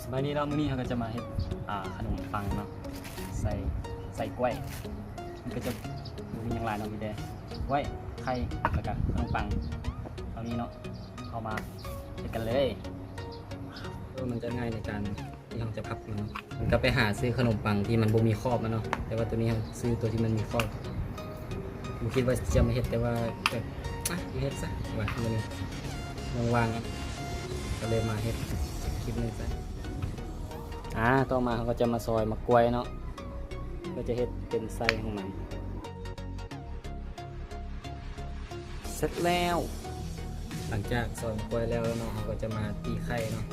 ສະບາຍດີເນາະ, ມື້ນີ້ເຮົາກໍຈະມາເຮັດ ອ່າ ຂະໜົມປັງເນາະ ໃສ່ ໃສ່ກ້ວຍ. ມັນກໍຈະບໍ່ມີຫຍັງຫຼາຍເນາະ, ມີແຕ່ກ້ວຍ ໄຂ່ ແລ້ວກໍຂະໜົມປັງເທົ່ານີ້ເນາະ. ເຮົາມາເຮັດກັນເລີຍ. ເອີ ມັນຈະງ່າຍໃນການທີ່ເຮົາຈະພັບມັນເນາະ. ມັນກໍໄປຫາຊື້ຂະໜົມປັງທີ່ມັນບໍ່ມີຂອບມາເນາະ, ແຕ່ວ່າໂຕນີ້ເຮົາຊື້ໂຕທີ່ມັນມີຂອບ. ບໍ່ຄິດວ່າຈະມາເຮັດ ແຕ່ວ່າແບບ ອ່ະ ມາເຮັດຊະວ່າ ມື້ນີ້ວ່າງໆ ກໍເລີຍມາເຮັດຄລິບໜຶ່ງຊະ. ອ່າ ຕໍ່ມາເຮົາກໍຈະມາຊອຍໝາກກ້ວຍເນາະ ເພື່ອຈະເຮັດເປັນໄສ້ຂອງມັນ. ເສັດແລ້ວ. ຫຼັງຈາກຊອຍໝາກກ້ວຍແລ້ວເນາະ, ເຮົາກໍຈະມາຕີໄຂ່ເນາະ.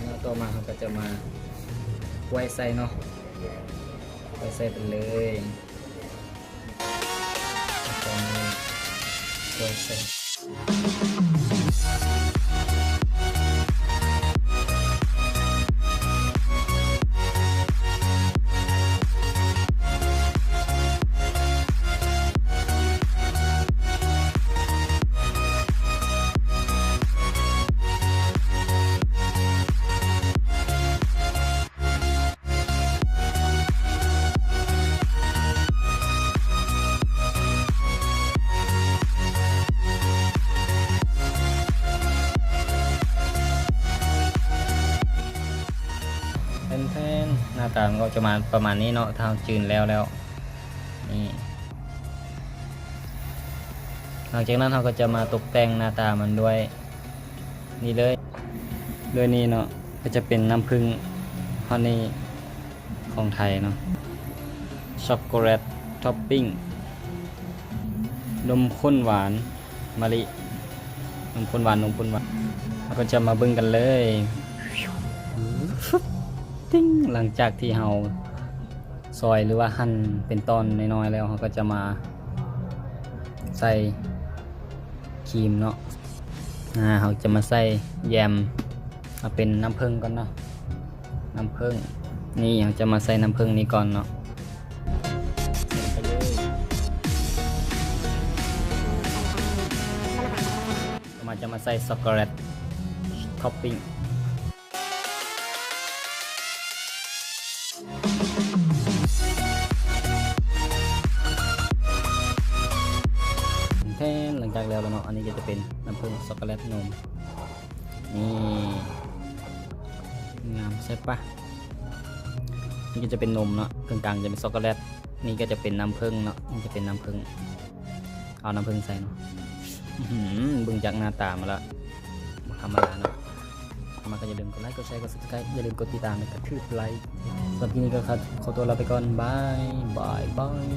ແລ້ວຕໍ່ມາເຮົາກໍຈະມາກ້ວຍໃສ່ເນາະ, ກ້ວຍໃສ່ໄປເລີຍ. ແທນໆ ໜ້າຕາມັນກໍຈະມາປະມານນີ້ເນາະ ຖ້າເຮົາຈືນແລ້ວແລ້ວ ນີ້. ຫຼັງຈາກນັ້ນເຮົາກໍຈະມາຕົກແຕ່ງໜ້າຕາມັນດ້ວຍ ນີ້ເລີຍ ດ້ວຍນີ້ເນາະ, ກໍຈະເປັນນ້ຳຜຶ້ງຮອນນີຂອງໄທເນາະ, ຊັອກໂກແລັດທັອບປິ້ງ ນົມຂຸ້ນຫວານມະລິ ນົມຂຸ້ນຫວານ ນົມຂຸ້ນຫວານ. ເຮົາກໍຈະມາເບິ່ງກັນເລີຍ ຕິ້ງ. ຫຼັງຈາກທີ່ເຮົາ ຊອຍ ຫຼືວ່າຫັ່ນເປັນຕອນນ້ອຍໆແລ້ວ ເຮົາກໍຈະມາໃສ່ຄຣີມເນາະ. ອ່າ ເຮົາຈະມາໃສ່ແຢມ ເອົາເປັນນ້ຳເຜິ້ງກ່ອນເນາະ, ນ້ຳເຜິ້ງ. ນີ້ ເຮົາຈະມາໃສ່ນ້ຳເຜິ້ງນີ້ກ່ອນເນາະ. ຕໍ່ມາຈະມາໃສ່ຊັອກໂກແລັດທັອບປິ້ງ. ແທນ ຫຼັງຈາກແລ້ວແລ້ວເນາະ, ອັນນີ້ກໍຈະເປັນນ້ຳເຜິ້ງຊັອກໂກແລັດນົມ. ນີ້ ງາມໃຊ່ປະ? ນີ້ກໍຈະເປັນນົມເນາະ, ເຄິ່ງກາງຈະເປັນຊັອກໂກແລັດ, ນີ້ກໍຈະເປັນນ້ຳເຜິ້ງເນາະ, ນີ້ຈະເປັນນ້ຳເຜິ້ງ. ເອົານ້ຳເຜິ້ງໃສ່ເນາະ. ອືຫື ເບິ່ງຈາກໜ້າຕາມາລະ ບໍ່ທຳມະດາເນາະ. ມັກກໍຢ່າລືມກົດໄລ ກົດແຊ ກົດ Subscribe ຢ່າລືມກົດຕິດຕາມ ແລະ ກະຖືບໄລ. ສຳລັບຄລິບນີ້ກໍຂໍຕົວລາໄປກ່ອນ. ບາຍ ບາຍ ບາຍ.